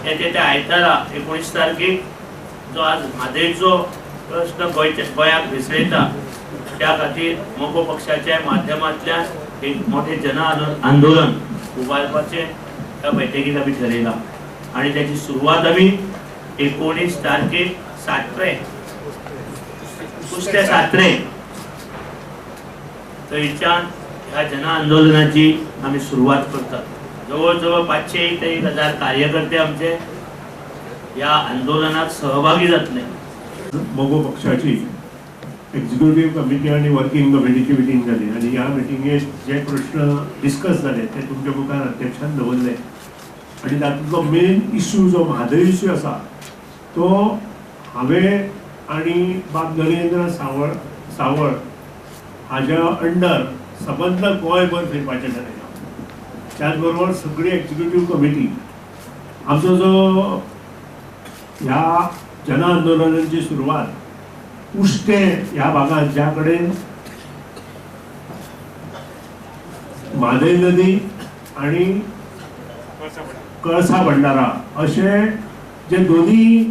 येते त्या आयतारा 19 तारखेक जो आज म्हादयचो प्रश्न गोंयाक भेसयता त्या खातीर मगो पक्षाच्या माध्यमांतल्यान एक मोठें जन आंदोलन उबारपाचें त्या बैठकीत आमी ठरयलां आनी त्याची सुरवात आमी 19 तारखेक सात्रे कुस्ते सात्रे थंयच्यान ह्या जन आंदोलनाची आमी सुरवात करतात. जवळ जवळ 500 ते 1000 कार्यकर्ते आमचे ह्या आंदोलनात सहभागी जातले. मगो पक्षाची एक्झिक्युटिव्ह कमिटी आणि वर्किंग कमिटीची मिटींग जाली आनी ह्या मिटिंगेत जे प्रश्न डिस्कस जाले ते तुमच्या मुखार अध्यक्षान दवरले आनी तातूंतलो मेन इश्यू जो म्हादय इश्यू आसा तो हांवें आनी बाब नरेंद्र सावळ हाज्या अंडर सबंद गोंयभर फिरपाचें ठरयलां. त्याच बरोबर सगळी एक्झिक्युटिव्ह कमिटी आमचो जो ह्या जन आंदोलनाची सुरवात उश्टे ह्या भागात ज्या कडेन म्हादय नदी आणि कळसा भंडारा अशे जे दोन्ही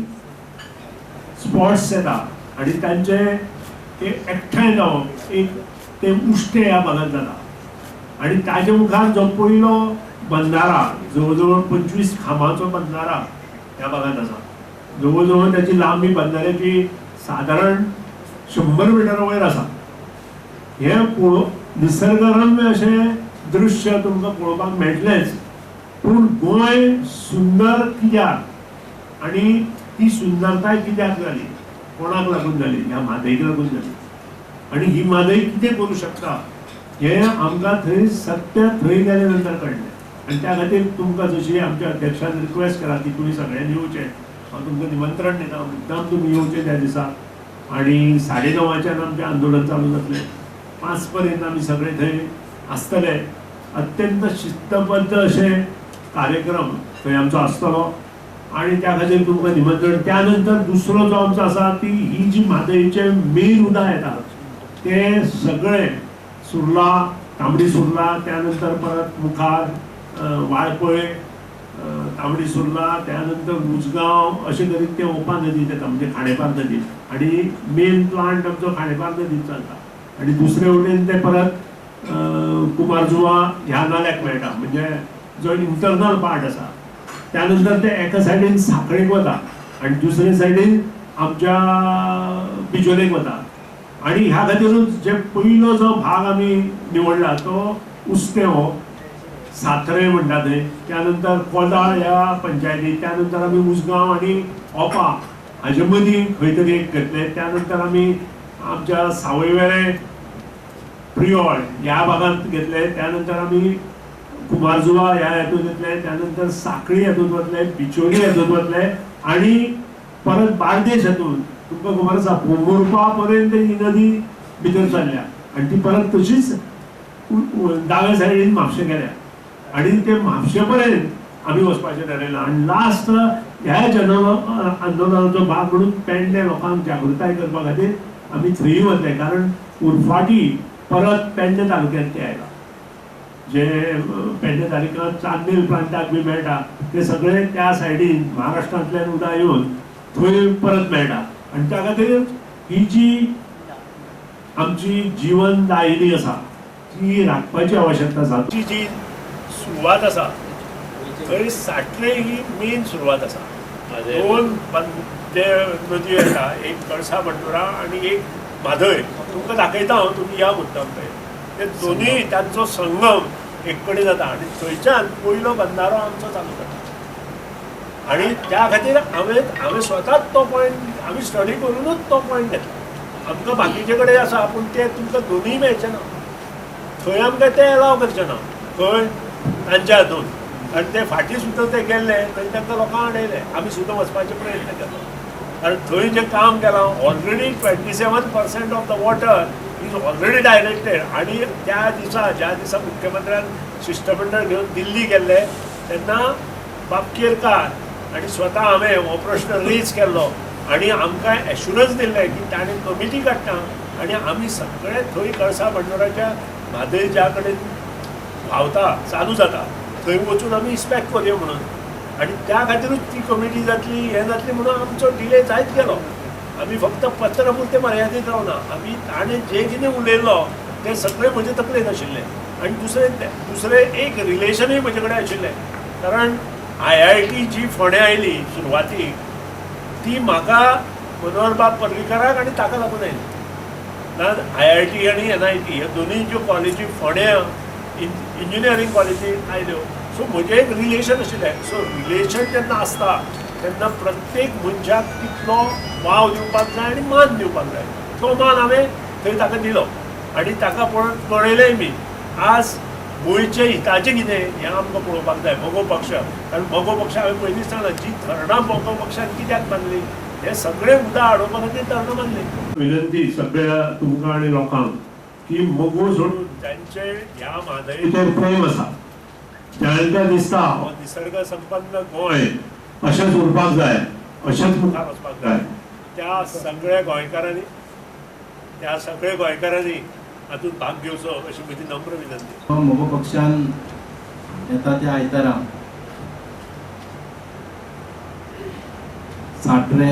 स्पॉट्स येता आणि तांचे ते एकठांय जावन एक ते उश्टे ह्या भागात जाता आणि ताजे मुखार जो पयलो बंदारा जवळ जवळ 25 खांबाचो बंदारा ह्या भागात आसा. जवळ जवळ त्याची लांबी बंदाऱ्याची सादारण 100 मिटर वयर आसा. हे निसर्गरम्य अशें दृश्य तुमकां पळोवपाक मेळटलेंच, पूण गोंय सुंदर कित्याक आनी ती सुंदरताय कित्याक जाली, कोणाक लागून जाली, ह्या म्हादयक लागून जाली आनी ही म्हादय कितें करूं शकता हें आमकां थंय सत्य थंय गेले नंतर कळ्ळें. आनी त्या खातीर तुमकां जशी आमच्या अध्यक्षान रिक्वेस्ट केला की तुमी सगळ्यांनी येवचें, हांव तुमकां निमंत्रण दिता, मुद्दाम तुमी येवचें त्या दिसा आनी 9:30 आमचें आंदोलन चालू जातलें, 5 पर्यंत आमी सगळे थंय आसतले. अत्यंत शिस्तबद्ध अशें कार्यक्रम थंय आमचो आसतलो आनी त्या खातीर तुमकां निमंत्रण. त्या नंतर दुसरो जो आमचो आसा ती ही जी म्हादयचें मेन उदक येता ते सगळे सुर्ला, तांबडी सुर्ला, त्यानंतर परत मुखार वाळपय, तांबडी सुर्ला, त्यानंतर मुजगांव अशें करीत ते ओपा नदीत येता, म्हणजे खांडेपार नदी आनी मेन प्लांट आमचो खांडेपार नदीत चलता आनी दुसरे वटेन ते परत कुमारजुवा ह्या नाल्याक मेळटा, म्हणजे जो इंटरनल पार्ट आसा. त्यानंतर ते एका सायडीन साखळेक वता आनी दुसरे सायडीन आमच्या बिजोलेक वता आनी ह्या खातीरूच जे पयलो जो भाग आमी निवडला तो उस्तें हो सात्रे म्हणटा थंय, त्यानंतर कोदाळ ह्या पंचायती, त्यानंतर आमी उसगांव आनी ओपा हाजे मदीं खंय तरी एक घेतलें, त्यानंतर आमी आमच्या सावयवेरें प्रियोळ ह्या भागांत घेतले, त्यानंतर आमी कुमारजुवा ह्या हेतून घेतले, त्यानंतर साखळी हेतून वतले, बिचोली हेतून वतले आनी परत बार्देश हेतून तुमकां खबर आसा पोंबुर्पा पर्यंत ही नदी भितर चल्ल्या आनी ती परत तशीच दाव्या सायडीन म्हापशें गेल्या आनी ते म्हापशे पर्यंत आमी वचपाचें ठरयलां. आनी लास्ट ह्या जन आंदोलनाचो भाग म्हणून पेडणे लोकांक जागृताय करपा खातीर आमी थंय वतले, कारण उरफाटी परत पेडणे तालुक्यांत ते आयला, जे पेडणे तालुक्यांत चांदेल प्रांताक बी मेळटा ते सगळे त्या सायडीन महाराष्ट्रांतल्यान उदक येवन थंय परत मेळटा आनी त्या खातीर ही जी आमची जिवनदायिनी आसा ती राखपाची आवश्यकता आसा. ती जी सुरवात आसा थंय साटले ही मेन सुरवात आसा. दोन ते नदी येता, एक कळसा भंडुरा आनी एक म्हादय. तुमकां दाखयता हांव, तुमी या मुद्दाम थंय. ते दोन्ही तांचो संगम एक कडेन जाता आनी थंयच्यान पयलो बंदारो आमचो चालू जाता आनी त्या खातीर हांवें स्वताच तो पॉयंट आमी स्टडी करूनच तो पॉयंट घेतला. आमकां बाकीचे कडेन आसा पूण ते तुमकां दोनूय मेळचे ना, थंय आमकां ते एलाव करचे ना खंय तांच्या हातून. आनी ते फाटीं सुद्दां ते गेल्ले थंय तांकां लोकांक अडयले, आमी सुद्दां वचपाचे प्रयत्न केलो कारण थंय जें काम केलां already 27% of the water is already directed. आनी त्या दिसा ज्या दिसा मुख्यमंत्र्यान शिश्टमंडळ घेवन दिल्ली गेल्ले तेन्ना बाब केरकार आनी स्वता हांवें हो प्रश्न रेज केल्लो आनी आमकां एश्युरन्स दिल्लें की ताणें कमिटी काडटा आनी आमी सगळे थंय कळसा भंडोराच्या म्हादय ज्या कडेन व्हांवता चालू जाता थंय वचून आमी इन्स्पेक्ट करुया म्हणून. आनी त्या खातीरूच ती कमिटी जातली हें जातली म्हणून आमचो डिले जायत गेलो. आमी फक्त पत्र पुरते मर्यादीत रावना, आमी ताणें जें कितें उलयलो तें सगळें म्हजे तकलेन आशिल्लें. आनी दुसरें दुसरें एक रिलेशनूय म्हजे कडेन आशिल्लें, कारण IIT जी फोंड्या आयली सुरवातीक ती म्हाका मनोहर बाब पर्रीकाराक आनी ताका लागून आयली ना. IIT आनी NIT ह्यो दोनूय ज्यो कॉलेजी फोंड्या इंजिनियरींग कॉलेजी आयल्यो, सो म्हजें एक रिलेशन आशिल्लें. सो रिलेशन जेन्ना आसता तेन्ना प्रत्येक मनशाक तितलो वाव दिवपाक जाय आनी मान दिवपाक जाय. तो मान हांवें थंय ताका दिलो आनी ताका पळयलेंय बी. आज गोंयचे हिताचें कितें हें आमकां पळोवपाक जाय. मगो पक्ष, कारण मगो पक्ष हांवें पयलींच सांगलां, जी धरणां मगो पक्षान कित्याक बांदली हें सगळें उदक हाडोवपा खातीर धरणां बांदली. विनंती सगळ्या तुमकां आनी लोकांक की मगो सोडून जांचे ह्या म्हादयचेर प्रेम आसा, जांकां दिसता हो निसर्ग संपन्न गोंय अशेंच उरपाक जाय, अशेंच मुखार वचपाक जाय, त्या सगळ्या गोंयकारांनी हातूंत भाग घेवचो अशी म्हजी नम्र विनंती. मगो पक्षान येता त्या आयतारा साट्रे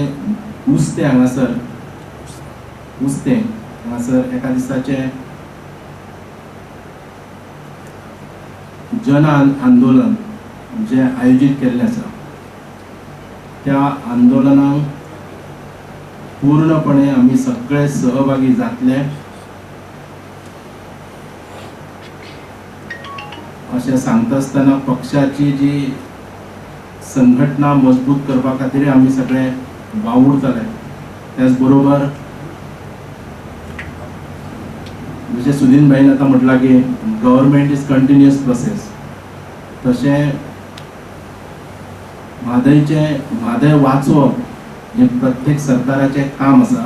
उस्तें हांगासर उस्तें हांगासर एका दिसाचें जन आंदोलन जें आयोजीत केल्लें आसा त्या आंदोलनाक पूर्णपणे आमी सगळे सहभागी जातले अशें सांगता आसतना पक्षाची जी संघटना मजबूत करपा खातीर आमी सगळे वावुरतले. त्याच बरोबर जशें सुदीन भाईन आतां म्हटलां की गव्हर्मेंट is continuous process, तशें म्हादय वाचोवप हें प्रत्येक सरकाराचें काम आसा.